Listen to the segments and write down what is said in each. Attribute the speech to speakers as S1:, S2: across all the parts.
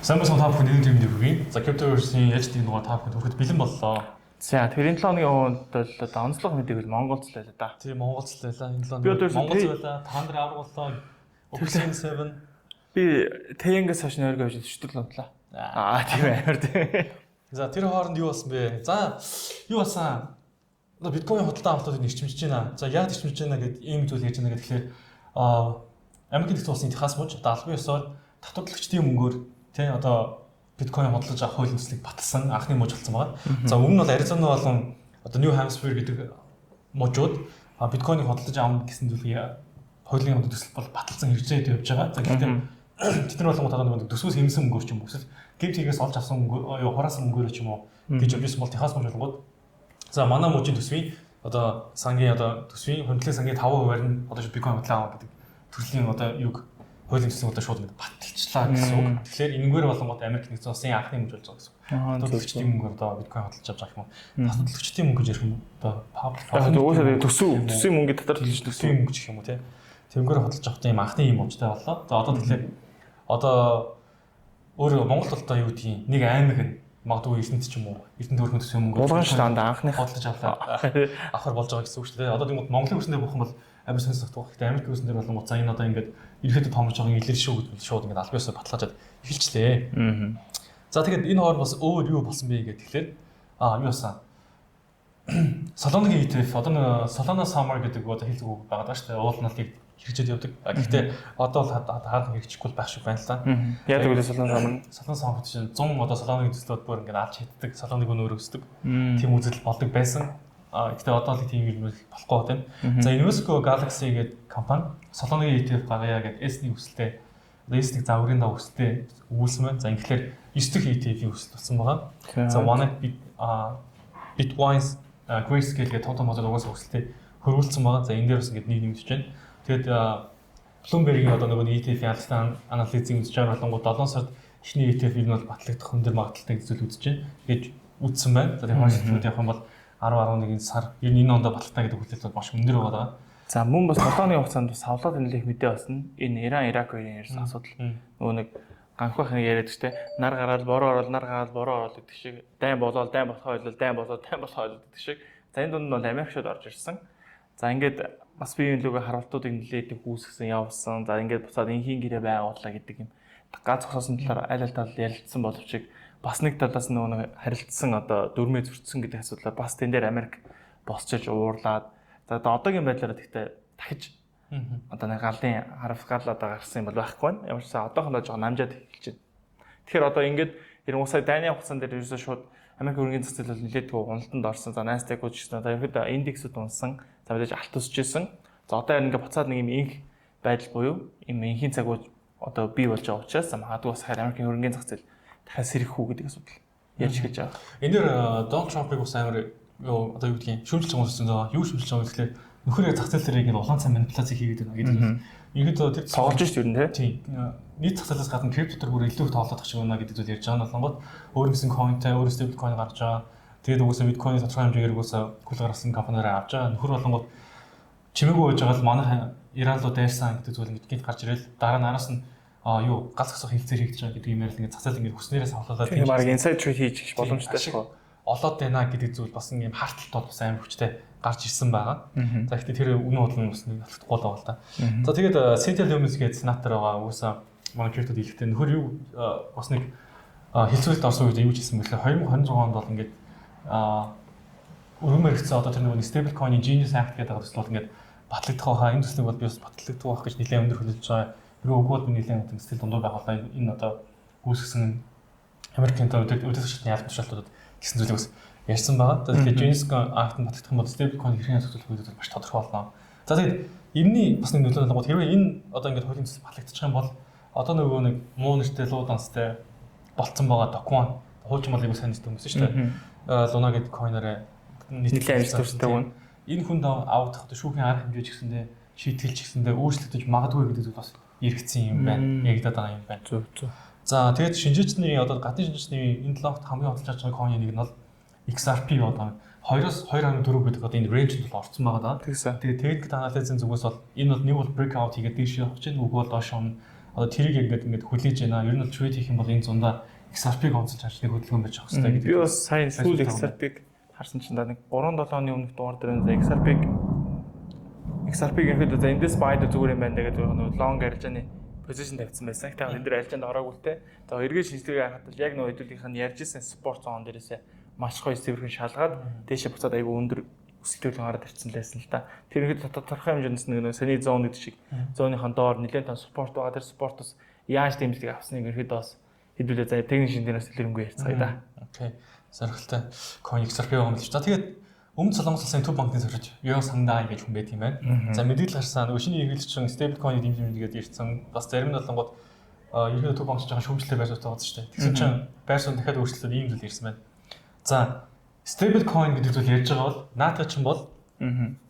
S1: Сайн байна уу, та бүхэн энэ юм хүргэе. За, Cryptoverse-ийн яаж тийм дугаар та бүхэнд хүрэхэд бэлэн боллоо.
S2: За, тэр энэ 7 хоногийн хувьд бол одоо онцлог мэдээг бол Монголд л байлаа да.
S1: Тийм, Монголд л байлаа. Энэ 7
S2: Би одоо
S1: хоног Монголд
S2: ерөөсөө
S1: байлаа. Та нар авраг боллоо. Oxygen 7.
S2: Би Тэнгээс хойш нойргоо авч өчтөр унтлаа. Аа, тийм амар тийм.
S1: За, тэр хооронд юу болсон бэ? За, юу болсон? Одоо биткойн худалдан авалтууд нэрчмжиж байна. За, яг нэрчмжиж байна гэд ийм зүйл ярьж байна гэхээр Америкийн нэгдсэн улсын Техас мужид одоо албан ёсоор татварлагчдын мөнгөөр, тий, одоо биткойн худалдаж авах хуулийн төслийг баталсан анхны муж болсон байна. За, өмнө нь бол Аризона болон одоо Нью Хампшир гэдэг мужууд биткойныг худалдаж авах гэсэн зүйлийг хуулийн одоо төсөл бол баталсан хэрэгжээд явж байгаа. За, гэхдээ тэд нар болонгууд одоо нэг төсвөөс хэмнэсэн мөнгөөр ч юм уу, эсвэл гэмт хэрэгээс олж авсан мөнгө юу, хураасан мөнгөөр ч юм уу гэж явж ирсэн бол Техас муж болонгууд, за, манай мужийн төсвийн одоо сангийн, одоо төсвийн хөндлөлийн сангийн 5%-аар нь одоо биткойн худлаа авах гэдэг төрлийн одоо юг, хуулийн төсвийг одоо шууд ингэ баталчлаа гэсэн үг. Тэгэхээр энэгээр болонгууд Америк нэгдсэн улсын анхны муж болж байгаа гэсэн үг. Татварлагчдын мөнгөөр одоо биткойн худалдаж авч байгаа юм уу? Татварлагчдын мөнгө гэж ярих юм одоо public
S2: Яг угаасаа төсвийн мөнгө татвар төлж
S1: төсвийн мөнгө гэх юм уу, тий. Тэрнгээр худалдаж авах юм анхны юм мужтай боллоо. За, одоо тэгэхээр одоо өөрөө Монголд одоо юу гэдгийг нэг аймаг нь магадгүй Эрдэнэт ч юм уу, Эрдэнэт өрхөн төсвийн мөнгө
S2: Булган шүү дээ анхных.
S1: Худалдаж авлаа. Авахар болж байгаа гэсэн үг шүү дээ. Одоо тэгмүүд Монголын хөрсөн дээр болох юм бол амар сонирхолтой байх. Гэтэ Америкийн хөрсөн дээр болонгууд, за, энэ одоо ингээд ерөөхдөө томорж байгаа илэр шүү гэдэг шууд ингээд аль биесээр баталгаажаад эхэлчлээ. За, тэгээд энэ хооронд бас өөр юу болсон бэ гэдэг тэгэхээр юу болсон? Solana-гийн ETF, одоо нэг Solana Summer гэдэг одоо хэлдэг үг байгаа даа шүү дээ. Уулналтыг хэрэгжээд явдаг. А гэхдээ одоо бол хаархан хэрэгжихгүй байх шиг байна л да.
S2: Яг үгүй, Solana Summer.
S1: Solana Summer чинь 100 одоо Solana-гийн төслүүд бүр ингээд алж хэтдэг, Solana-г өнөөр өсдөг. Тийм үзэл болдог байсан. А гэхдээ одоо л тийм юм болохгүй байна. За, Invesco Galaxy гэдэг компани Solana-гийн ETF гаргая гэдэг S1 өсөлтөө, одоо S1 загварын дагуу өсөлтөө өгүүлсэн байна. За, тэгэхээр 9 дахь ETF-ийн өсөлт болсон байгаа. За, VanEck Bitwise, Grayscale гэдэг том том хотод угаасаа өсөлтөө хөрвүүлсэн байгаа. За, энэ дээр бас ингээд нэг нэмэгдэж байна. Тэгээд Bloomberg-ийн одоо нөгөө ETF-ийн албан анализыг үзэж байгаа болонгууд 7 сард эхний ETF нь бол батлагдах өндөр магадлалтай гэж зүйл үзэж байна гэж үзсэн байна. За, тэгээд хойш явах юм бол 10 11 сар ер нь энэ ондоо батлагдана гэдэг хүлээлт бол маш өндөр байгаа.
S2: За, мөн бас 7 хоногийн хугацаанд бас савлаад нэлээх мэдээ болсон. Энэ Иран Ирак хоёрын ярьсан асуудал. Нөгөө нэг ганхбах нэг яриад штэ, нар гараад бороо ороод, нар гараад бороо ороод гэдэг шиг, дайн болоод, дайн болохоо ойлол, дайн болоод, дайн болохоо ойлол гэдэг шиг. За, энэ дунд нь бол Америк шууд орж ирсэн. За, ингээд бас биеийн лүгээ харуултуудыг нэлээд үүсгэсэн явсан. За, ингээд буцаад энхийн гэрээ байгууллаа гэдэг юм гац зогсоосон талаар аль аль тал ярилцсан боловч бас нэг талаас нөгөө нэг харилцсан, одоо дүрмээ зөрчсөн гэдэг асуудлаар бас тэн дээр Америк босч иж уурлаад, за, одоо одоогийн байдлаараа тэгтээ дахиж одоо нэг галын хараф гал одоо гарсан юм бол байхгүй байна. Ямар ч сан одоохондоо жоохон намжаад эхэлж байна. Тэгэхээр одоо ингээд ерөн сая дайны хугацаан дээр ерөөсөө шууд Америк хөрөнгөний зах зээл бол нэлээдгүй уналтанд орсон. За, Nasdaq ч гэсэн одоо ерөөдөө индексүүд унсан. За, мэдээж алт өсөж исэн. За, одоо яг ингээд буцаад нэг юм инх байдал буюу юм энхийн цаг одоо бий болж байгаа учраас магадгүй бас харин Америкийн хөрөнгөний зах зээл дахиад сэрэх үү гэдэг асуудал ярьж эхэлж байгаа.
S1: Энэ дээр Дональд Трампыг бас амар юу, одоо юу гэдгийг шүүмжилж байгаа юм даа. Юу шүүмжилж байгаа гэхээр нөхөр яг зах зээл дээр ингээд улаан цай манипуляци хийгээд байна гэдэг нь. Ерөнхийдөө тэр
S2: тоглож шүү дээ,
S1: тийм. Нийт зах зээлээс гадна крипто төр бүр илүү их тоглоод тах шиг байна гэдэг зүйл ярьж байгаа нь болонгод өөр нэгсэн coin тай өөр stable coin гарч байгаа. Тэгээд угсаа биткойны тодорхой хэмжээгээр угсаа хүл гаргасан компаниараа авч байгаа. Нөхөр болонгод чимээгүй байж байгаа л манайх Иран руу дайрсан гэдэг зүйл ингээд гинт гарч ирэл, дараа нь араас нь юу, гал зогсох хэлцээр хийгдэж байгаа гэдэг юм ярил, ингээд зах зээл ингээд хүснээрээ савлуулаад
S2: тийм баг inside trade хийж боломжтой шүү.
S1: Олоод байна гэдэг зүйл бас юм харталт бол бас амар хүчтэй гарч ирсэн байгаа. За, гэхдээ тэр үнэн бодлоо нь бас нэг алдахгүй л байгаа л та. За, тэгээд Cynthia Lummis гэдэг сенатор байгаа. Угаасаа манай криптод хэлэхдээ нөхөр юу, бас нэг хилцүүлэлт орсон үед юу хэлсэн бэлээ, 2026 онд бол ингээд өргөн мэрэгцэн одоо тэр нэг stable coin-ийн Genius Act гэдэг төсөл бол ингээд батлагдах байхаа, энэ төслийг бол би бас батлагдах байх гэж нэлээд өндөр хүлээж байгаа. Хэрвээ үгүй бол би нэлээд одоо сэтгэл дундуур байх болоо, энэ одоо үүсгэсэн Америкийн одоо өдөрт шатны албан тушаалтуудад гэсэн зүйлийг бас ярьсан байгаа. За, тэгэхээр Genius Act нь батлагдах юм бол stable coin хэрхэн зохицуулах вэ гэдэг маш тодорхой болно. За, тэгээд энэний бас нэг нөлөө болгоод, хэрвээ энэ одоо ингээд хуулийн төсөл батлагдчих юм бол одоо нөгөө нэг муу нэртэй луу данстай болцсон байгаа Do Kwon, хуучин бол айгуу сайн нэртэй хүмүүс шүү дээ. Луна гэдэг coin оор
S2: нэлээд амжилт төрстэй хүн.
S1: Энэ хүнд авах одоо шүүхийн арга хэмжээ ч гэсэндээ, шийтгэл ч гэсэндээ өөрчлөгдөж магадгүй гэдэг зүйл бас эргэцсэн юм байна. Яригдаад байгаа юм байна.
S2: Зөв.
S1: За, тэгээд шинжээчний, одоо гадны шинжээчний энэ 7 хоногт хамгийн худалдаж байгаа coin нэг нь бол XRP болоо. 2-оос 2.4 гэдэг одоо энэ range д бол орцсон байгаа даа.
S2: Тэгсэн.
S1: Тэгээд техник анализын зүгээс бол энэ бол нэг бол breakout хийгээд дээш явах чинь, үгүй бол доош унна. Одоо тэрийг ингээд хүлээж байна. Ер нь бол trade хийх юм бол энэ зундаа XRP-г онцолж харж нэг хөдөлгөөн байж авах хэрэгтэй гэдэг.
S2: Би бас сайн сүүл XRP-г харсан чинь да нэг 3-7 оны өмнөх дугаар дээр XRP гэхэд за эндээс buy зүгээр юм байна гэдэг нөгөө long арилжааны position тавьсан байсан. Гэтэ энэ дэр арилжаанд ороогүй л те. За эргээ шинжилгээ харахад бол яг нөгөө хэдүүлгийнх нь ярьж исэн support zone дээрээсээ маш гоё сэвэрхэн шалгаад дээшээ буцаад айгүй өндөр өсөлтөөр гараад ирсэн л байсан л та. Тэр ихэд тодорхой хэмжээнд нэг саний zone гэдэг шиг zone ныхон доор нэлээд тон support байгаа. Тэр support оос яаж дэмжлэг авсныг ерөөдөө бас хэдүүлээ за техник шин дээрээс дэлгэрэнгүй ярьцгаая да.
S1: Okay. Сонирхолтой coin XRP байгаа юм л ч. За, тэгээд Өмнөд Солонгос улсын төв банкны захирч Йо Сандай гэж хүн байт юм байна. За, мэдээлэл гарсан нөгөө шинэ эргэлтчин stable coin дэмжиж гээд ирсэн. Бас зарим нь болонгууд ерөнхийдөө төв банк жоохон шүүмжлэлтэй байр суурьтай байгаа шүү дээ. Тэгсэн чинь байр суурь дахиад өөрчлөлтөд ийм зүйл ирсэн байна. За, stable coin гэдэг зүйл ярьж байгаа бол наадах чинь бол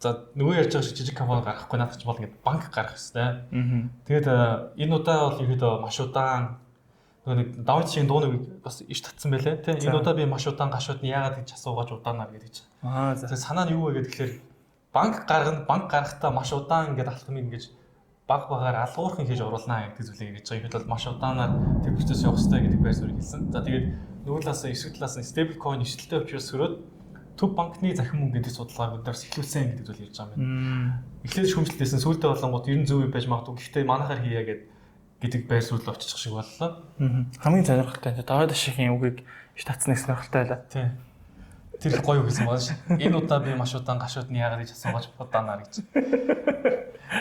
S1: за нөгөө ярьж байгаа шиг жижиг компани гаргахгүй, наадах чинь бол ингээд банк гаргах хэрэгтэй. Тэгээд энэ удаа бол ерөнхийдөө маш удаан нөгөө нэг Давид дууны бас иш татсан байлээ. Тэ, энэ удаа би маш удаан гашууд нь яагаад гэж асуугааж удаанаар гэдэг чинь.
S2: Аа, за.
S1: Тэгээ санаа нь юу вэ гэхээр банк гаргана, банк гаргахтаа маш удаан ингээд алхмыг ингэж баг багаар алгуурхан хийж оруулнаа гэдэг зүйлийг гэж байгаа. Ихэд бол маш удаанаар тэр процесс явах хэрэгтэй гэдэг байр суурийг хэлсэн. За, тэгээд нөгөө талаас нь, эсрэг талаас нь stable coin эрсдэлтэй учраас сөрөөд төв банкны захин мөнгө гэдэг судалгааг бид нараас эхлүүлсэн гэдэг зүйл ярьж байгаа юм байна. Эхлээд шүүмжлэлтэйсэн, сүүлдээ болонгууд ер нь зөв байж магадгүй. Гэхдээ манайхаар хийя гэдэг байр суурь очиж шиг боллоо.
S2: Хамгийн сонирхолтой Давид Ашигийн үгийг иш татсан нэг сонирхолтой байлаа.
S1: Тийм. Тэр их гоё үг гэсэн байна ш. Энэ удаа би маш удаан гашууд нь яагаад гэж асуугааж удаанаар гэж.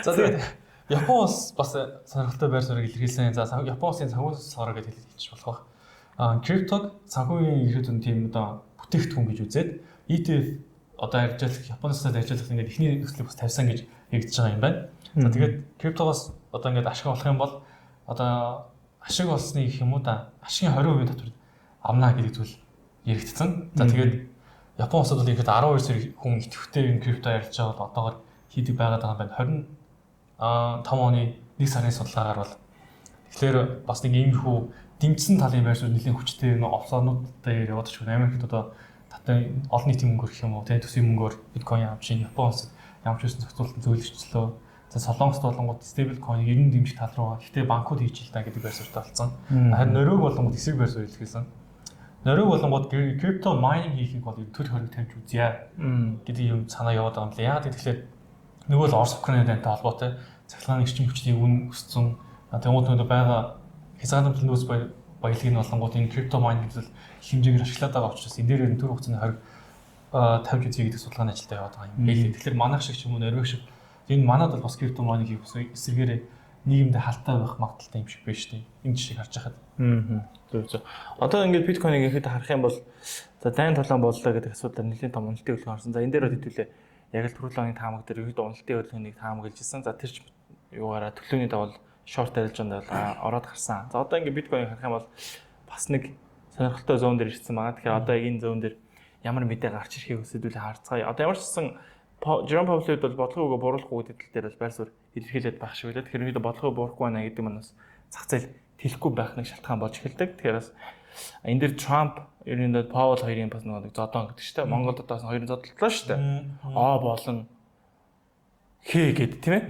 S1: За, тэгээд Япон улс бас сонирхолтой байр суурийг илэрхийлсэн. За, Япон улсын санхүү сороо гэж хэлж болох байх. Криптог санхүүгийн ерхэд тийм одоо бүтээгдэхүүн гэж үзээд ETF одоо арилжаалах, Японоос арилжаалах ингээд эхний нөхцөлийг бас тавьсан гэж яригдж байгаа юм байна. За, тэгээд криптогоос одоо ингээд ашиг олох юм бол одоо ашиг олсны гэх юм уу да, ашигын 20% татвар авна гэдэг зүйл яригдсан. За, тэгээд Япон улсад бол ихэд 12 сая хүн идэвхтэй энэ крипто арилжаа бол одоогор хийдэг байгаад байгаа юм байна. 25 оны 1 сарын судалгаагаар бол тэгэхээр бас нэг иймэрхүү дэмжсэн талын байр суурь нэлийн хүчтэй нэг опционуудтай яваад ч Америкт одоо татан олон нийтийн мөнгөөр гэх юм уу, тийм төсвийн мөнгөөр биткойн авч, Япон улсад ямар ч байсан зохицуулалтын зөвлөжчлөө. За, Солонгост болонгууд stable coin ер нь дэмжих тал руугаа, гэхдээ банкуд хийж л та гэдэг байр суурьтай болсон. Харин Норвег болонгууд эсрэг байр суурь илэрхийлсэн. Норвег болонгууд крипто mining хийхийг бол төр хориг тавьж үзье гэдэг юм санаа яваад байгаа юм лээ. Яагаад гэвэл нөгөө л Орос Украины дайнтай холбоотой цахилгааны эрчим хүчний үн өссөн. Тэнгууд нөгөө байгаа хязгаарлалт нөөц баялагын болонгууд энэ крипто mining гэдэг хэмжээгээр ашиглаад байгаа учраас энэ дээр ер нь төр хугацааны хориг тавьж үзье гэдэг судалгааны ажилдаа яваад байгаа юм билээ. Тэгэхээр манайх шиг ч юм уу, Норвег шиг энэ манад бол бас крипто mining хийх эсрэгээрээ нийгэмдээ халтай байх магадлалтай юм шиг байна шүү дээ. Энэ жишээг харж байхад.
S2: Аа. Зөв зөв. Одоо ингээд биткойныг ихэд харах юм бол за дайн тулаан боллоо гэдэг асуудлаар нэлийн том уналтын хөдөлгөөн орсон. За, энэ дээр хэдүүлээ яг л түрүү лагын таамаг дээр ихэд уналтын хөдөлгөөнийг таамаглаж ирсэн. За, тэр ч юугаараа төлөөний дагуу short арилжаанд бол ороод гарсан. За, одоо ингээд биткойныг харах юм бол бас нэг сонирхолтой zone дээр ирсэн байгаа. Тэгэхээр одоо яг энэ zone дээр ямар мэдээ гарч ирэхийг өсөдүүлээ харцгаая. Одоо ямар ч гэсэн Жером Паулын хувьд бол бодлогын үгээ бууруулахгүй гэдэг тал дээр бол байр суурь илэрхийлээд байх шиг байлаа. Тэгэхээр ерөнхийдөө бодлогыг буурахгүй байна гэдэг нь бас зах зээл тэлэхгүй байх нэг шалтгаан болж эхэлдэг. Тэгэхээр бас энэ дэр Трамп ерөнхийдөө Паул хоёрын бас нэг зодон гэдэг чинь дээ. Монголд одоо бас хоёрын зодлолоо шүү дээ. А болон Х гэдэг, тийм ээ.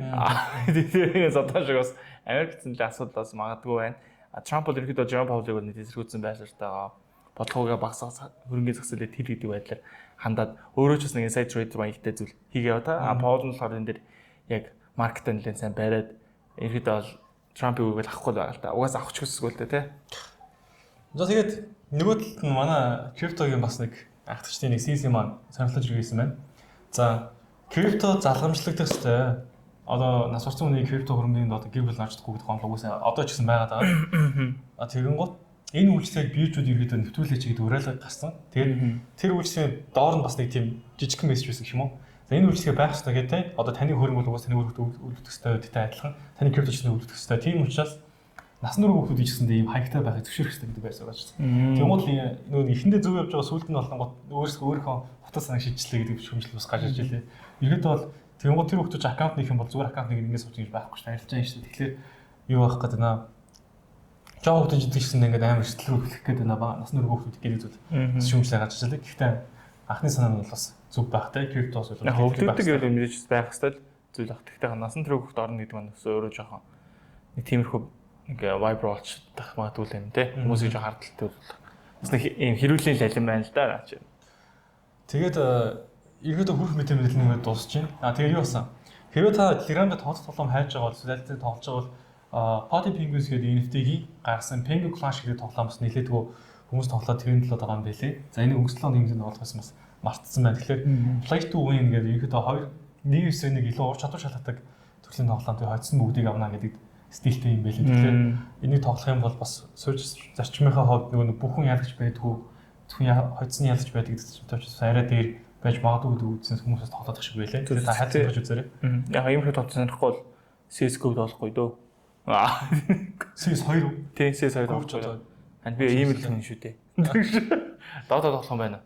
S2: Тэр зодон шиг бас Америкт нэлээ асуудал бас магадгүй байна. Трамп бол ерөнхийдөө Жером Паулыг бол нэг эсэргүүцсэн байр суурьтайгаа бодлогоо багасгах, хөрөнгөний зах зээлээ тэл гэдэг байдлаар хандаад өөрөө ч бас нэг inside trader маягтай зүйл хийгээ яваа та. А Паул нь болохоор энэ дэр яг market аа нэлээд сайн бариад ерөнхийдөө бол Трампын үгийг л авахгүй л байгаа л та. Угаасаа авах ч хүсэхгүй л дээ, тий.
S1: За, тэгээд нөгөө талд нь манай криптогийн бас нэг анхдагчдын нэг CZ маань сонирхолтой жиргэсэн байна. За, крипто залгамжлагдах хэвээр одоо нас барсан хүний крипто хөрөнгөний одоо гэр бүл орж чадахгүй гэдэг гомдол угаасаа одоо ч гэсэн байгаад байгаа. А тэгэнгүүт энэ үйлчлэгийг биржүүд ерөөдөө нэвтрүүлээч гэдэг уриалга гарсан. Тэгээд тэр үйлчлэгийн доор нь бас нэг тийм жижигхэн мессеж байсан гэх юм уу? За, энэ үйлчлэгээ байх ёстой гэдэг те. Одоо таны хөрөнгө бол угаасаа таны өргөдөх ёстой гэдэгтэй адилхан таны крипто ч гэсэн өргөдөх ёстой. Тийм учраас насан турш хүүхдүүд ичсэндээ ийм хаягтай байхыг зөвшөөрөх ёстой гэдэг байсан байгаа ч. Тэнгууд л нөгөө эхэндээ зөв явж байгаа, сүүлд нь болонгот өөрсдөө өөрийнхөө хутга санааг шийдчихлээ гэдэг шүүмжлэл бас гарч ирж илээ. Ерөөдөө бол тэнгууд тэр хүүхдүүд аккаунт нэх юм бол зүгээр аккаунт нэг ингэж сууж ингэж байхгүй шүү дээ. Арилжаа юм шүү дээ. Тэгэхээр юу байх гэдэг нэ жоо хүүхдүүд жидэг гэсэн ингээд амар эрсдэл рүү эхлэх гээд байна ба насан турш хүүхдүүд гэдэг зүйл шүүмжлээ гарч ирж илээ. Гэхдээ анхны санаа нь бол бас зөв байх те, криптоос
S2: бол хөвгдөг гэвэл мэдээж байх ёстой л зүйл ах. Гэхдээ насан турш хүүхд орно гэдэг маань өсөө өөрөө жоохон нэг тиймэрхүү Нэг vibe болчих магадгүй юм те. Хүмүүсийг жоо хардталтай бол бас нэг ийм хэрүүлийн лалин байна л да наа чи.
S1: Тэгээд ерөөдөө хүрх мэдээ мэдээлэл нэмээд дуусч байна. А тэгээд юу болсон? Хэрвээ та Telegram дээр тооцох тоглоом хайж байгаа бол эсвэл аль тоглож байгаа бол Party Penguins гэдэг NFT-гийн гаргасан Penguin Clash гэдэг тоглоом бас нэлээдгүй хүмүүс тоглоод тэрийн төлөө байгаа юм байлээ. За, энийг өнгөрсөн 7 хоног хэмжээнд олох байсан бас мартсан байна. Тэгэхээр Play to Win гэдэг ерөөдөө 2 1 9 1 илүү ур чадвар шалгадаг төрлийн тоглоом, тэгээ хоцсон бүгдийг авна гэдэг стилтэй юм байлээ. Тэгэхээр энийг тоглох юм бол бас суурь зарчмынхаа хувьд нөгөө бүхэн ялагч байдгүй, зөвхөн хоцсон ялагч байдаг гэдэг чинь учраас арай дээр байж магадгүй гэдэг үндсээс хүмүүс бас тоглоод шиг байлээ. Тэгэхээр та хайцсан болж үзээрэй.
S2: Яг ийм их тоглож сонирхгүй бол CS:GO тоглохгүй дөө. Аа.
S1: CS2 үү?
S2: Тийм, CS2 тоглохгүй. Анд би ийм л хүн шүү дээ. Dota тоглох юм байна.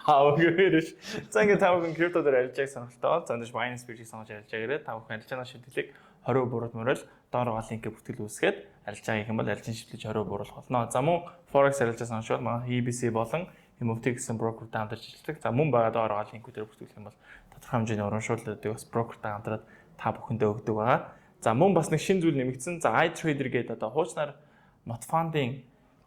S2: Аа, үгүй. За, ингээд та бүхэн крипто дээр арилжааг сонирхолтой бол за, энэ Binance биржийг сонгож арилжаа гэрээ. Та бүхэн арилжааны шийдлийг 20% бууруулмаар бол доор байгаа линкээ бүртгэл үүсгээд арилжаа хийх юм бол арилжааны шийдлийг 20% бууруулах болно. За, мөн Forex арилжаа сонгож бол манай EBC болон MFT гэсэн брокертэй хамтарч ажилладаг. За, мөн байгаа доор байгаа линкүүдээр бүртгүүлэх юм бол тодорхой хэмжээний урамшууллуудыг бас брокертэй хамтраад та бүхэндээ өгдөг байгаа. За, мөн бас нэг шинэ зүйл нэмэгдсэн. За, iTrader гэдэг одоо хуучнаар Motfund-ын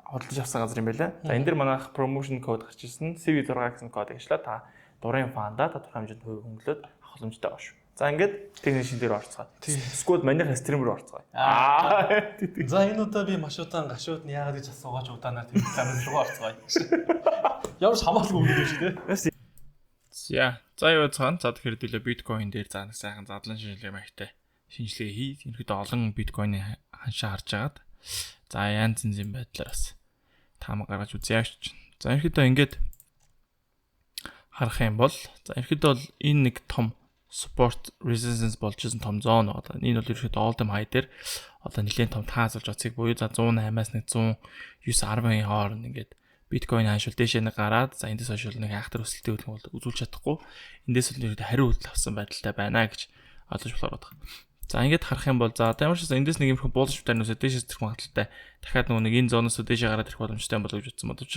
S2: худалдаж авсан газар юм байлаа. За, энэ дэр манайх promotion код гарч ирсэн. CV6 гэсэн кодыг ашиглаад та дурын fund-аа тодорхой хэмжээнд хувь хөнгөлөөд авах боломжтой байгаа шүү. За, ингээд техник шин дээр орцгоо. Эсвэл манийха stream рүү орцгоо.
S1: Аа. За, энэ удаа би маш удаан гашууд нь яагаад гэж асуугаач удаанаар тийм замын руу орцгоо. Ямар ч хамаалгүй үг юм шиг тий.
S2: За, за юу цаан. За, тэгэхээр хэдүүлээ биткойн дээр за нэг сайхан задлан шинжилгээ маягтай шинжилгээ хий. Ерөнхийдөө олон биткойны ханшаа харж агаад за янз янзын байдлаар бас таамаг гаргаж үзье гэж. За, ерөнхийдөө ингээд харах юм бол за ерөнхийдөө бол энэ нэг том support resistance болж исэн том zone байгаа. Энэ бол ерөнхийдөө all time high дээр одоо нэлээд том таазалж оцыг буюу за 108-аас нэг 109.10-ын хооронд ингээд биткойн ханшуул дээшээ нэг гараад, за эндээс хойш нэг айхтар өсөлтийн хөдөлгөөн бол үзүүлж чадахгүй. Эндээс л ерөнхийдөө хариу үйлдэл авсан байдалтай байна гэж ойлгож болохоор байна. За, ингээд харах юм бол за одоо ямар ч гэсэн эндээс нэг юм bullish pattern үсээ дээшээ зэрэх магадлалтай, дахиад нөгөө нэг энэ zone-оос дээшээ гараад ирэх боломжтой болов гэж утсан бодовч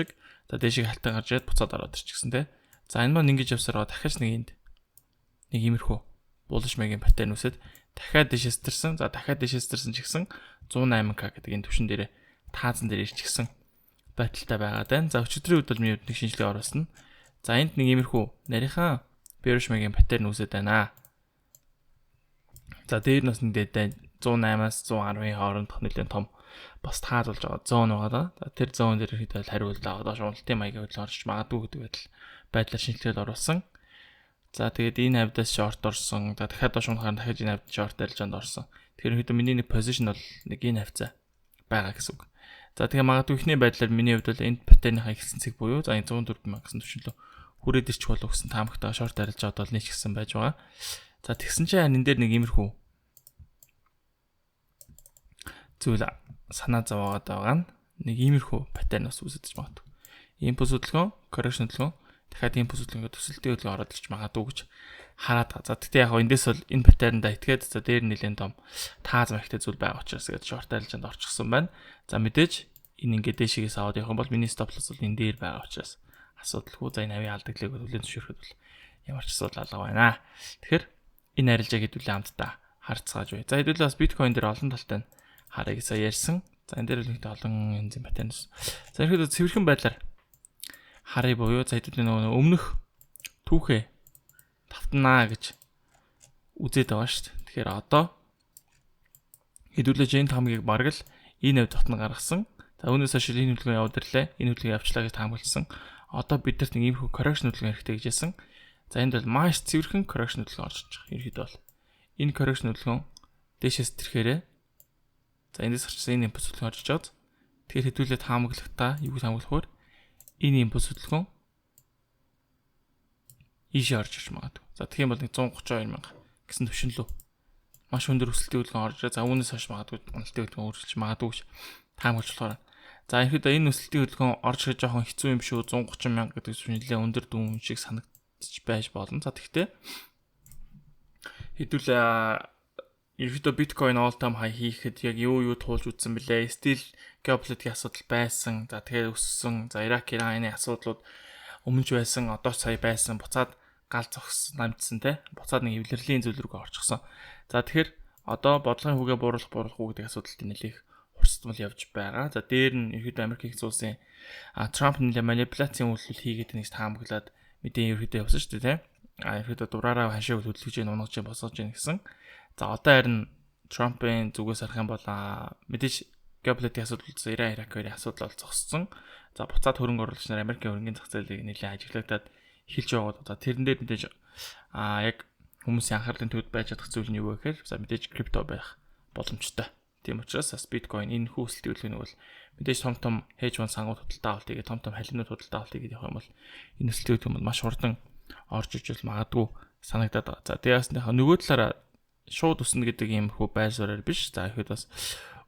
S2: за дээшээ халтан гарч ирээд буцаад ороод ирчихсэн те. За, энэ маань ингэж явсараа дахиад нэг энд нэг иймэрхүү bullish маягийн pattern үсэд дахиад дээшээ сэтэрсэн. За, дахиад дээшээ сэтэрсэн ч гэсэн 108K гэдэг энэ төвшин дээрээ таазан дээр ирчихсэн байдалтай байгаад байна. За, өчигдрийн үед бол миний хувьд нэг шинжилгээ оруулсан. За, энд нэг иймэрхүү нарийнхаа bearish маягийн pattern үүсэт байна. За, дээр нь бас нэг 108-аас 110-ын хоорондох нэлээд том бас тааз болж байгаа zone байгаа да. За, тэр zone дээр ихэд хариулт аваад доош уналтын маягийн хөдөлгөөн орж магадгүй гэдэг байдлаар шинжилгээд оруулсан. За, тэгээд энэ хавьдаас short орсон. За, дахиад доош унахаар дахиад энэ хавьд short арилжаанд орсон. Тэгэхээр хэд миний нэг position бол нэг энэ хавьцаа байгаа гэсэн үг. За, тэгээ магадгүй эхний байдлаар миний хувьд бол энэ pattern-ийнхаа эхэлсэн цэг буюу за энэ 104 мянга гэсэн түвшин лөө хүрээд ирчих болов гэсэн таамагтай short арилжаад бол нэг ч гэсэн байж байгаа. За, тэгсэн чинь энэ дээр нэг иймэрхүү зүйл санаа зовоогоод байгаа нь нэг иймэрхүү pattern бас үүсэж магадгүй. Импульс хөдөлгөөн, correction хөдөлгөөн, дахиад импульс хөдөлгөөн, төсөлтийн хөдөлгөөн ороод ирч магадгүй гэж хараад байгаа. За, тэгтээ яг эндээс бол энэ pattern-да итгээд за дээр нэлээд том тааз маягтай зүйл байгаа учраас гээд short арилжаанд орчихсон байна. За, мэдээж энэ ингээд дээшээс аваад явах юм бол миний stop loss бол энэ дээр байгаа учраас асуудалгүй. За, энэ авийн алдагдлыг хүлээн зөвшөөрөхөд бол ямар ч асуудал алга байна. Тэгэхээр энэ арилжаа хэдүүлээ хамтдаа харцгааж бай. За, хэдүүлээ бас биткойн дээр олон талтай нь харъя гэж сая ярьсан. За, энэ дээр л нэгт олон янзын pattern. За, ерөнхийдөө цэвэрхэн байдлаар харъя буюу за хэдүүлээ нөгөө өмнөх түүхээ тавтнаа гэж үзээд байгаа шүү дээ. Тэгэхээр одоо хэдүүлээ энэ таамгийг бараг л энэ хэв дотн гаргасан. За, үүнээс хойш энэ хөдөлгөөн яваад ирлээ. Энэ хөдөлгөөн явчлаа гэж таамагласан. Одоо бидэрт нэг иймэрхүү correction хөдөлгөөн хэрэгтэй гэж хэлсэн. За, энд бол маш цэвэрхэн correction хөдөлгөөн орж иж байгаа. Ерөнхийдөө бол энэ correction хөдөлгөөн дээшээс тэрхээрээ за эндээс гарчсан энэ импульс хөдөлгөөн орж иж байгаа. Тэгэхээр хэдүүлээ таамаглахдаа юу таамаглах вэ? Энэ импульс хөдөлгөөн ийшээ орж ирж магадгүй. За, тэгэх юм бол нэг 132 мянга гэсэн түвшин лөө маш өндөр өсөлтийн хөдөлгөөн орж ирээ. За, үүнээс хойш магадгүй уналтын хөдөлгөөн өөрчилж магадгүй гэж таамаглаж болохоор. За, ерөнхийдөө энэ өсөлтийн хөдөлгөөн орж ирэх жоохон хэцүү юм шүү. 130 мянга гэдэг чинь нэлээд өндөр дүн шиг санагдчих байж болно. За, тэгтээ хэдүүлээ ерөнхийдөө биткойн all time high хийхэд яг юу юу туулж үзсэн бэлээ? Still геополитикийн асуудал байсан. За, тэгээд өссөн. За, Ирак, Ираны асуудлууд өмнөж байсан, одоо ч сая байсан. Буцаад гал зогс намжсан те. Буцаад нэг эвлэрлийн зүйл рүүгээ орчихсон. За, тэгэхээр Одоо бодлогын хүүгээ бууруулах, бууруулахгүй гэдэг асуудалд нэлээх хурцтмал явж байгаа. За, дээр нь ерөөдөө Америк нэгдсэн улсын Трамп нэлээ манипуляцийн үйлдэл хийгээд нэг таамаглаад мэдээ ерөөдөө явсан шүү дээ, тийм. Ерөөдөө дураараа хашаа хөдөлгөж гин, унгаж гин, босгож гин гэсэн. За, одоо харин Трампын зүгээс харах юм бол мэдээж геополитикийн асуудал болсон, Иран, Ирак хоёрын асуудал бол зогссон. За, буцаад хөрөнгө оруулагч нар Америкийн хөрөнгөний зах зээлийг нэлээд ажиглагдаад эхэлж байгаа. За, тэрэн дээр мэдээж яг хүмүүсийн анхаарлын төвд байж чадах зүйл нь юу вэ гэхээр за, мэдээж крипто байх боломжтой. Тийм учраас бас биткойн энэ хүү өсөлтийн хөдөлгөөнийг бол мэдээж том том hedge fund сангууд худалдаа авалт хийгээд, том том халимнууд худалдаа авалт хийгээд явах юм бол энэ өсөлтийн хөдөлгөөн бол маш хурдан орж иж магадгүй санагдаад байгаа. За, тэгээс нөгөө талаараа шууд өснө гэдэг юм хүү байр суурьаар биш. За, ихэд бас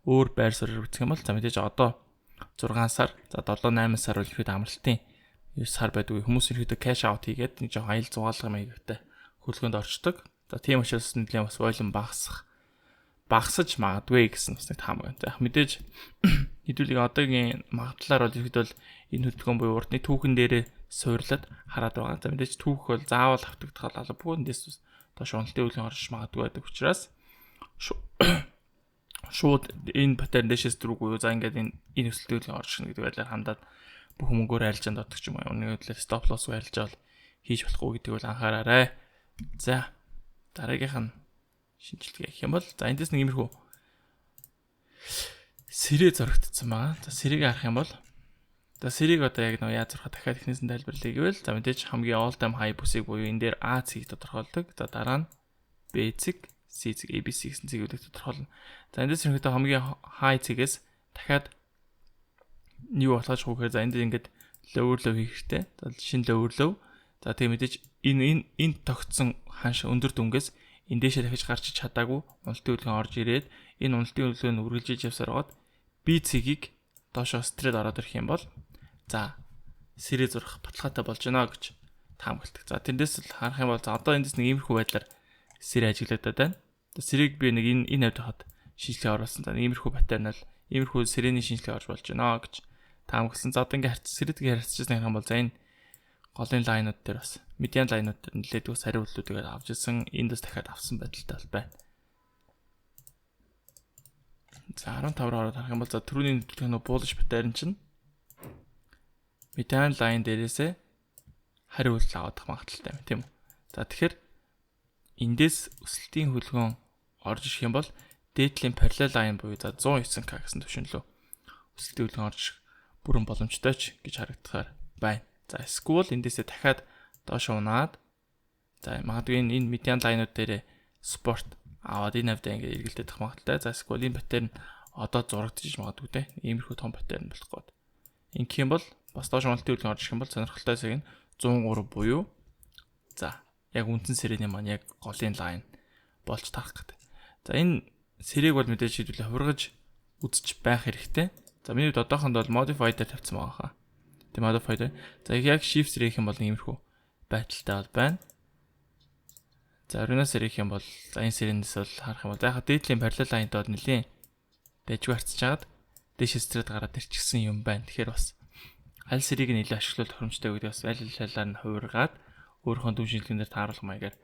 S2: өөр байр суурьаар үзэх юм бол за, мэдээж одоо 6 сар, за, 7 8 сар бол ихэд амралтын сар байдаг. Хүмүүс ихэд cash out хийгээд нэг жоохон аялал зугаалга маягтай хөдөлгөөнд орчдөг. За, тийм учраас нэлийн бас volume багасж магадгүй гэсэн бас нэг таамаг байна. За, яг мэдээж хэдүүлэг одоогийн магадлалаар бол ихэд бол энэ хөдөлгөөн буюу урдны түүхэн дээрээ суурлаад хараад байгаа. За, мэдээж түүх бол заавал автагдах албагүй, эндээс доош уналтын хөдөлгөөн орж магадгүй байдаг учраас шууд энэ pattern дэшээс дөрвгүй, за, ингээд энэ өсөлтийн хөдөлгөөн орж ирнэ гэдэг байдлаар хандаад бүх мөнгөөр арилжаанд ордог ч юм уу. Нэг хөдлөл stop loss арилжаа бол хийж болохгүй гэдэг бол анхаараарай. За, дараагийнх нь шинжилгээ гэх юм бол за, эндээс нэг иймэрхүү сэрээ зурагдсан байгаа. За, сэрээг харах юм бол за, сэрээг одоо яг нэг яаж зурхаа дахиад эхнээс нь тайлбарлая гэвэл за, мэдээж хамгийн all time high бүсийг буюу энэ дээр А цэгийг тодорхойлдог. За, дараа нь Б цэг, C цэг, ABC гэсэн цэгүүдийг тодорхойлно. За, эндээс ерөнхийдөө хамгийн high цэгээс дахиад юу болгож хөөхөр, за, энд дээр ингээд lower low хийх хэрэгтэй. За, шинэ lower low. За, тэгээ мэдээж энэ энэ тогтсон ханш өндөр дүнгээс энэ дээшээ дахиж гарч чадаагүй уналтын хөдөлгөөн орж ирээд энэ уналтын хөдөлгөөн нь үргэлжлэж явсаар байгаад B цэгийг доошоо сэтрээд ороод ирэх юм бол за, сэрээ зурах баталгаатай болж байна гэж таамагладаг. За, тэндээс л харах юм бол за, одоо эндээс нэг иймэрхүү байдлаар сэрээ ажиглагдаад байна. Сэрээг би нэг энэ хавьд хад шинжилгээ оруулсан. За, иймэрхүү pattern л иймэрхүү сэрэний шинжилгээ орж болж байна гэж таамагласан. За, одоо ингээ харьц сэрэдгээ харьцчихсан юм бол за, энэ голын line ууд дээр бас median line ууд дээр нэлээд бас хариултуудыг авч ирсэн. Энд бас дахиад авсан байдалтай бол байна. За, 15 руу ороод харах юм бол за, түрүүний нөлөөлөх нөө bullish pattern чинь median line дээрээсээ хариу үйлдэл авах магадлалтай юм, тийм үү? За, тэгэхээр эндээс өсөлтийн хөдөлгөөн орж ирэх юм бол дээдлийн parallel line буюу за, 109K гэсэн түвшин лөө өсөлтийн хөдөлгөөн орж ирэх бүрэн боломжтой ч гэж харагдахаар байна. За, эсвэл эндээсээ дахиад доош унаад, за, магадгүй энэ median line ууд дээр support аваад энэ хавьдаа ингээд эргэлдэх магадлалтай. За, эсвэл энэ pattern одоо зурагдчих магадгүй те. Иймэрхүү том pattern болох гээд. Ингэх юм бол бас доош уналтын хөдөлгөөн орж ирэх юм бол сонирхолтой цаг нь 103 буюу за, яг үндсэн сэрэний маань яг голын line болж тарах гэдэг. За, энэ сэрээг бол мэдээж шийдвүлээ хувиргаж үзэж байх хэрэгтэй. За, миний хувьд одоохондоо бол modify дээр тавьсан байгаа хаа. Тэг modify дээр. За, яг shift сэрэх юм бол иймэрхүү байдалтай бол байна. За, оригинал сэрэх юм бол за, энэ сэрэнээс бол харах юм бол за, яг дээдлийн parallel line-д бол нэлийн дайжгүй харцж хагаад дээш сэтрээд гараад ирчихсэн юм байна. Тэгэхээр бас аль сэрийг нь илүү ашиглах тохиромжтой гэдэг бас аль аль талаар нь хувиргаад өөрийнхөө дүн шинжилгээндээр тааруулах маягаар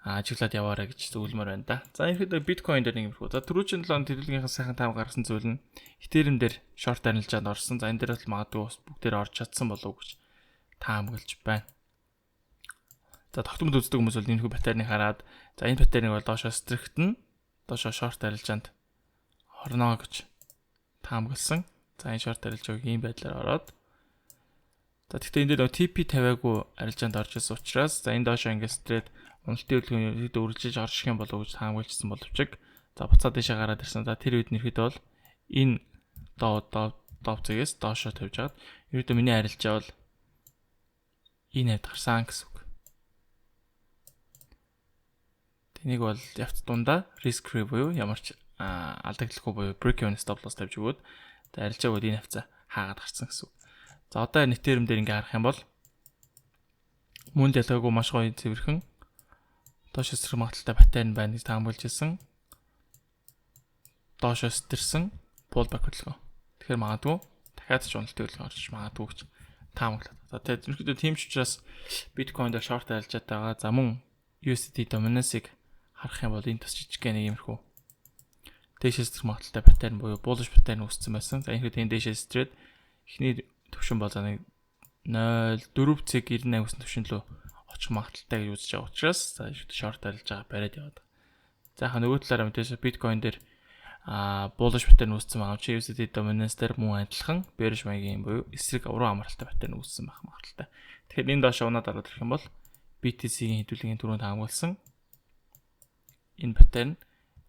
S2: ажиглаад яваарай гэж зөвлөмөр байна да. За, ерөөдөө биткойн дээр нэг юмрхүү. За, түрүүчийн 7 хоног төлөвлөгөөнийхөө сайхан таам гаргасан зүйл нь Ethereum дээр short арилжаанд орсон. За, энэ дээр бол магадгүй бас бүгдээр орж чадсан болов уу гэж таамаглаж байна. За, тогтмол үздэг хүмүүс бол энэхүү pattern ыг хараад за, энэ pattern ыг бол доошоо сэтрэгтэн доошоо short арилжаанд орно гэж таамагласан. За, энэ short арилжааг ийм байдлаар ороод, за, гэхдээ энэ дээр TP тавиагүй арилжаанд орж ирсэн учраас за, энэ доошоо ингээд сэтрээд уналтын хөдөлгөөн ерөөдөө үргэлжлэж орж ирэх юм болов уу гэж таамаглажсан боловч за, буцаад дэшээ гараад ирсэн. За, тэр үед нэрхэд бол энэ доо доо доо зэгээс доошоо тавьж хагаад ерөөдөө миний арилжаа бол энэ хавьд гарсан гэсэн үг. Тэнийг бол явц дундаа risk free буюу ямар ч алдагдлахгүй буюу break even stop loss тавьж өгөөд арилжааг бол энэ хавцаа хаагаад гарсан гэсэн үг. За, одоо Ethereum дээр ингээ харах юм бол мөн л ялгаагүй маш гоё цэвэрхэн доош өсрөх магадлалтай pattern байна гэж таамаглаж ирсэн. Доош өсдөрсөн pullback хөдөлгөөн. Тэгэхээр магадгүй дахиад ч уналтын хөдөлгөөн орж магадгүй гэж таамаглаад. За, тэгээд ерөнхийдөө тийм ч учраас биткойн дээр short арилжаатай байгаа. За, мөн USDT dominance-ыг Харах юм бол энэ бас жижигхэн нэг иймэрхүү дээшээ сэтрэх магадлалтай pattern буюу bullish pattern үүссэн байсан. За, энэ энэ дээшээ сэтрээд эхний төвшин бол за нэг 0.4.98 гэсэн төвшин лөө очих магадлалтай гэж үзэж байгаа учраас за short арилж байгаа бариад яваад. За, хаа нөгөө талаараа мэдээж биткойн дээр bullish pattern үүссэн байгаа чи USDT dominance дээр мөн адилхан bearish маягийн буюу эсрэг уруу хамааралтай pattern үүссэн байх магадлалтай. Тэгэхээр энэ доош унаад ороод ирэх юм бол BTC-ийн хэдүүлгийн түрүүнд хамгаалсан энэ pattern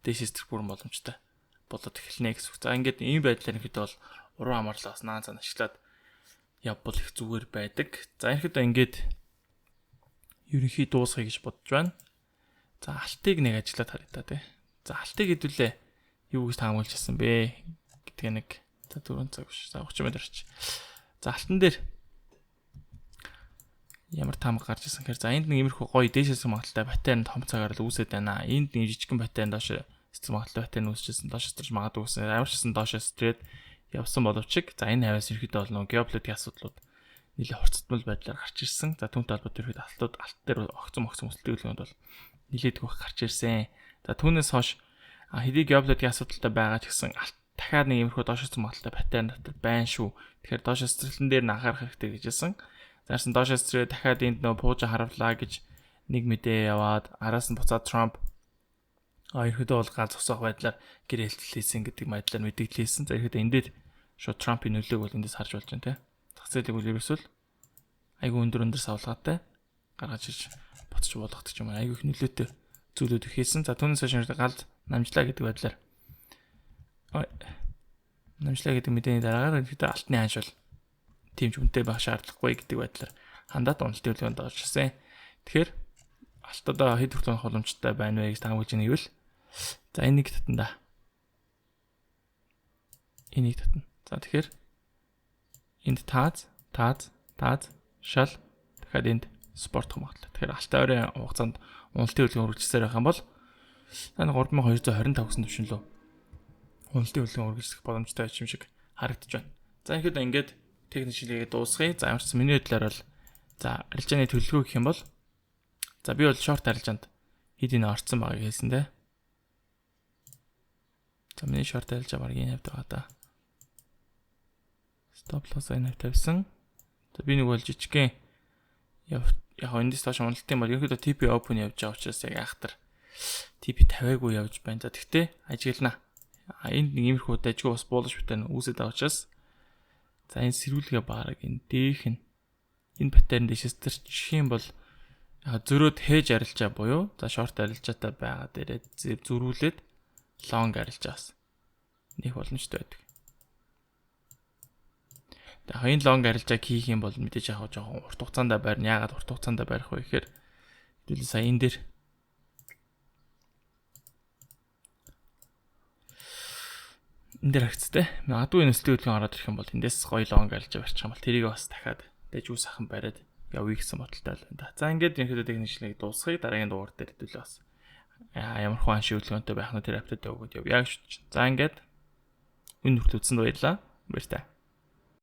S2: дээш сэтрэх бүрэн боломжтой болоод эхэлнэ гэсэн үг. За, ингээд ийм байдлаар ерөнхийдөө бол уруу хамаарлаа бас наан цаана ашиглаад явбал их зүгээр байдаг. За, ерөнхийдөө ингээд ерөнхий дуусгая гэж бодож байна. За, алтыг нэг ажиллаад харъя та, тий. За, алтыг хэдүүлээ юу гэж таамаглаж ирсэн бэ гэдгээ нэг за 4 цаг биш. За, 30 минут орч. За, алтан дээр ямар таамаг гарч ирсэн гэхээр за энд нэг иймэрхүү гоё дээшээс магадлалтай pattern том цагаар л үүсээд байна. Энд нэг жижигхэн pattern доош сэтрэх магадлалтай pattern үүсчихсэн, доош сэтэрч магадгүй гэсэн. Ямар ч гэсэн доош сэтрээд явсан боловч за энэ хавьяас ерөөхдөө бол нөгөө геополитикийн асуудлууд нэлээд хурцтмал байдлаар гарч ирсэн. За, түүнтэй холбоотой ерөөхдөө алтууд алт дээр огцом огцом өсөлтийн хөдөлгөөнд бол нэлээдгүй гарч ирсэн. За, түүнээс хойш хэдий геополитикийн асуудалтай байгаа ч гэсэн алт дахиад нэг иймэрхүү доош өсөх магадлалтай pattern дотор байна шүү. Тэгэхээр доош сэтрэлтэн дээр нь анхаарах хэрэгтэй гэж хэлсэн. Зарсан доош сэтрээ дахиад энд нөө пуужа харавлаа гэж нэг мэдээ яваад араас нь буцаад Трамп ерөөдөө бол гал зогсоох байдлаар гэр хэлтэл хийсэн гэдэг байдлаар мэдээлэл хийсэн. За, ерөөдөө энэ дээр шууд Трампын нөлөөг бол эндээс харж болж байна те. Зах зээлийг бол ерөөсөө л айгүй өндөр өндөр савлгаатай гаргаж ирж буцаж болгодог юм, айгүй их нөлөөтэй зүйлүүд хийсэн. За, түүнээс хойш гал намжлаа гэдэг байдлаар намжлаа гэдэг мэдээний дараагаар ерөөдөө алтны ханш бол тийм ч үнэтэй байх шаардлагагүй гэдэг байдлаар хандаад уналтын хөдөлгөөнд орж ирсэн. Тэгэхээр алт одоо хэд хүртэл унах боломжтой байна вэ гэж таамаглаж байна гэвэл за энийг татна да. Энийг татна. За, тэгэхээр энд тааз, тааз, тааз, шал дахиад энд support магадлал. Тэгэхээр алтан ойрын хугацаанд уналтын хөдөлгөөн үргэлжлэсээр байх юм бол за 3225 гэсэн түвшин лөө уналтын хөдөлгөөн үргэлжлэх боломжтой юм шиг харагдаж байна. За, ингээд ингээд техник шилжүүлгээ дуусгая. За, ямар ч миний бодлоор бол за арилжааны төлөвлөгөө гэх юм бол за би бол short арилжаанд хэд энэ орцсон байгааг хэлсэн дээ. За, миний short арилжаа баг энэ хавьд байгаа да. Stop loss энэ хавьд тавьсан. За, би нэг бол жижигхэн яг эндээс доош уналтын бол ерөнхийдөө TP open явж байгаа учраас яг айхтар TP тавиагүй явж байна. За, тэгтээ ажиглана. А энд нэг иймэрхүү дажгүй бас буулж pattern үүсээд байгаа учраас за энэ сэрүүлгээ бараг энэ дээрх нь энэ pattern дэшээс тэрчих юм бол яг зөрөөд hedge арилжаа буюу за short арилжаатай байгаа дээрээ зөрүүлээд long арилжаас нэг боломжтой байдаг. Тэгээ энэ long арилжааг хийх юм бол мэдээж яг жоохон урт хугацаанд байрна. Яагаад урт хугацаанд барих вэ гэхээр хэдүүлээ сая энэ дээр харагцтай. Магадгүй энэ өсөлтийн хөдөлгөөн ороод ирэх юм бол эндээс гоё long арилжаа барьчих юм бол тэрийг бас дахиад дэж сайхан бариад явъя гэсэн бодолтой л байна да. За, ингээд ерөнхийдөө техник шинжилгээг дуусгая. Дараагийн дугаар дээр хэдүүлээ бас ямар хүн шиг хөдөлгөөнтэй байх нь тэр update өгөөд явъя гэж бодож байна. За, ингээд энэ хүртэл үзсэнд баярлалаа. Баяртай.